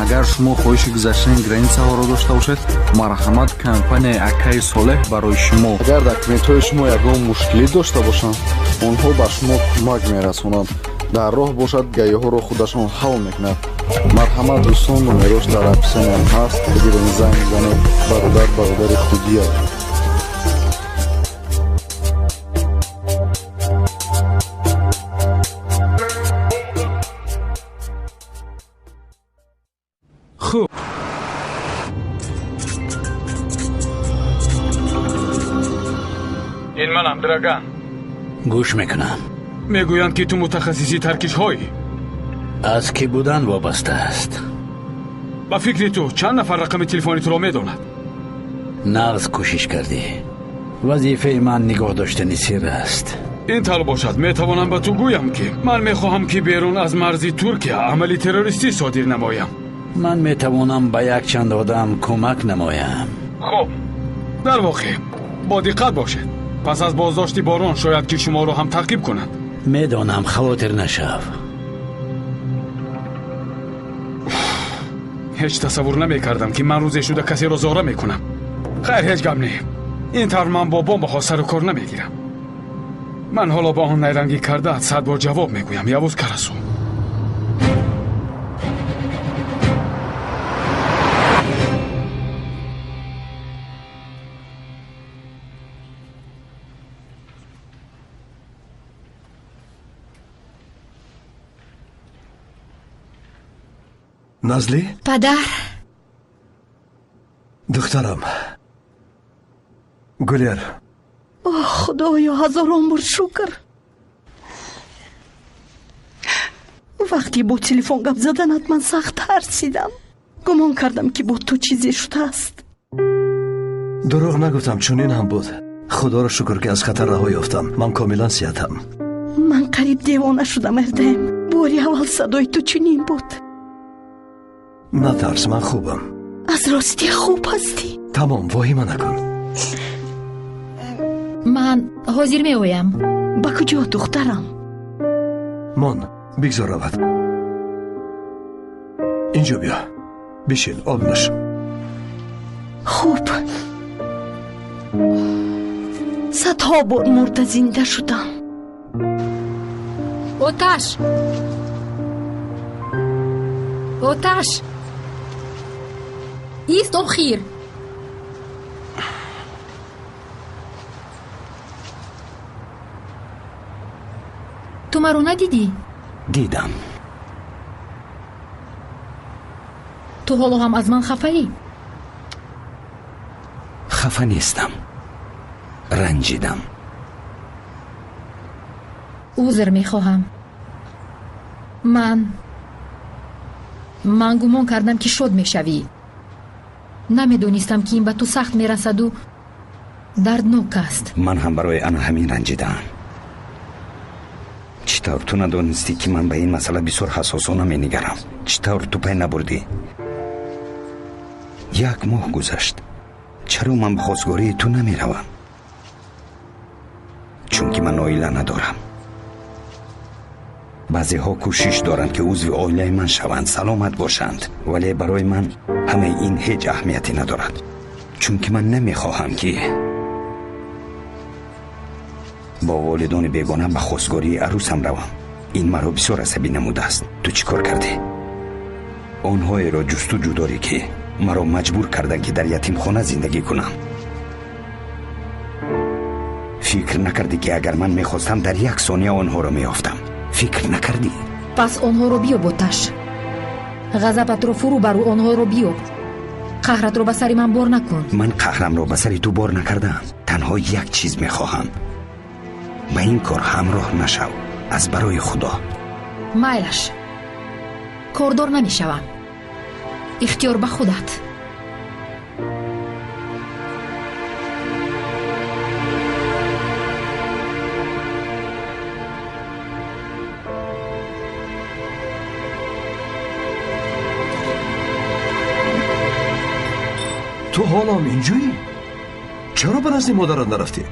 Агар шумо хоҳиши гузаштани границаҳоро дошта бошед, марҳамат, компанияи акаи Солеҳ барои шумо. Агар документҳои шумо ягон мушкилӣ дошта бошанд, онҳо ба шумо кӯмак мерасонанд. Дар роҳ бошад, ГАИ-ҳоро худашон ҳал мекунад. Марҳамат, дӯстон, номерош дар описаниям ҳаст, бигирен, занг занед. Бародар, бародари худия. Хуб. Ин манам, Драган. Гӯш мекунам. Мегӯянд, ки ту мутахассиси таркишҳоӣ. Аз кӣ будан вобаста аст. Ба фикри ту, чанд нафар рақами телефони туро медонад? Нағз кӯшиш кардӣ. Вазифаи ман нигоҳ доштани сир аст. Ин тавр бошад, метавонам ба ту гӯям, ки ман мехоҳам, ки берун аз марзи Туркия амали террористӣ содир намоям. Ман метавонам ба якчанд одам кӯмак намоям. Хуб, дар воқеъ бо диққат бошед. Пас аз боздошти Борон шояд, ки шуморо ҳам таъқиб кунанд. Медонам, хавотир нашав. Ҳеҷ тасаввур намекардам, ки ман рӯзе шуда касеро зора мекунам. Хайр, ҳеҷ гап не. Ин тавр ман бо бомбаҳо сару кор намегирам. Ман ҳоло ба он найрангӣ кардаат 100 бор ҷавоб мегӯям. Явуз Карасу. Назлӣ? Падар. Духтарам Гулер. Оҳ, Худоё, ҳазорон бор шукр. Вақте бо телефон гап заданат, ман сахт тарсидам. Гумон кардам, ки бо ту чизе шудааст. Дурӯғ нагуфтам, чунин ҳам буд. Худоро шукр, ки аз хатар раҳо ёфтам. Ман комилан сиҳатам. Ман қариб девона шудам, Эрдем. Бори аввал садои ту чунин буд. Натарс, ман хубам. Аз ростӣ хуб ҳастӣ? Тамом, воҳима накун. Ман ҳозир меоям. Ба куҷо, духтарам? Мон, бигзор равад. Инҷо биё, бишин, об нӯш. Хуб. Садҳо бор мурда зинда шудам. Оташ, Оташ, ист, охир. Ту маро надидӣ? Дидам. Ту ҳоло ҳам аз ман хафаӣ? Хафа нестам, ранҷидам. Узр мехоҳам. Ман гумон кардам, ки шод мешавӣ. Намедонистам, ки ин ба ту сахт мерасаду дарднок аст. Ман ҳам барои ана ҳамин ранҷидаам. Чӣ тавр ту надонистӣ, ки ман ба ин масъала бисёр ҳассосона менигарам? Чӣ тавр ту пай набурдӣ? Як моҳ гузашт. Чаро ман ба хостгории ту намеравам? Чунки ман оила надорам. Баъзеҳо кӯшиш доранд, ки узви оилаи ман шаванд, саломат бошанд, вале барои ман ҳамаи ин ҳеҷ аҳамияте надорад, чунки ман намехоҳам, ки бо волидони бегона ба хостгории арӯсам равам. Ин маро бисёр асабӣ намудааст. Ту чӣ кор кардӣ? Онҳоеро ҷустуҷӯ дорӣ, ки маро маҷбур карданд, ки дар ятимхона зиндагӣ кунам. Фикр накардӣ, ки агар ман мехостам, дар як сония онҳоро меёфтам? Фикр накардӣ? Пас онҳоро биёб, Оташ. Ғазабатро фурӯ бару онҳоро биёб. Қаҳратро ба сари ман бор накун. Ман қаҳрамро ба сари ту бор накардаам. Танҳо як чиз мехоҳам: ба ин кор ҳамроҳ нашав, аз барои Худо. Майлаш, кордор намешавам. Ихтиёр ба худат. Ту ҳолам инҷоӣ? Чаро ба назди модарат нарафтӣ?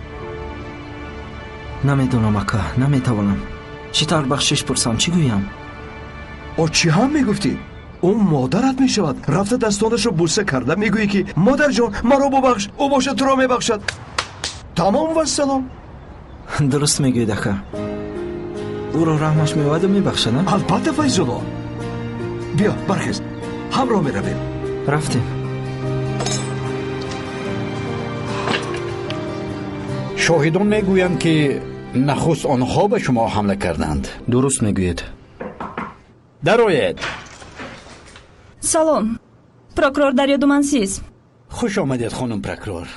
Намедонам, ака, наметавонам. Чӣ тавр бахшиш пурсам, чӣ гӯям? О, чӣ ҳам мегуфтӣ? Ӯ модарат мешавад. Рафта дастонашро бӯса карда мегӯӣ, ки модарҷон, маро бубахш, ӯ бошад туро мебахшад. Тамом, вассалом. Дуруст мегӯед, ака. Ӯро раҳмаш меояду мебахшад. Албатта, Файзулло. Биё, бархез, ҳамроҳ меравем. Рафтем. Шоҳидон мегӯянд, ки нахуст онҳо ба шумо ҳамла карданд. Дуруст мегӯед. Дароед. Салом, прокурор Дарё Думансиз. Хуш омадед, хонум прокурор.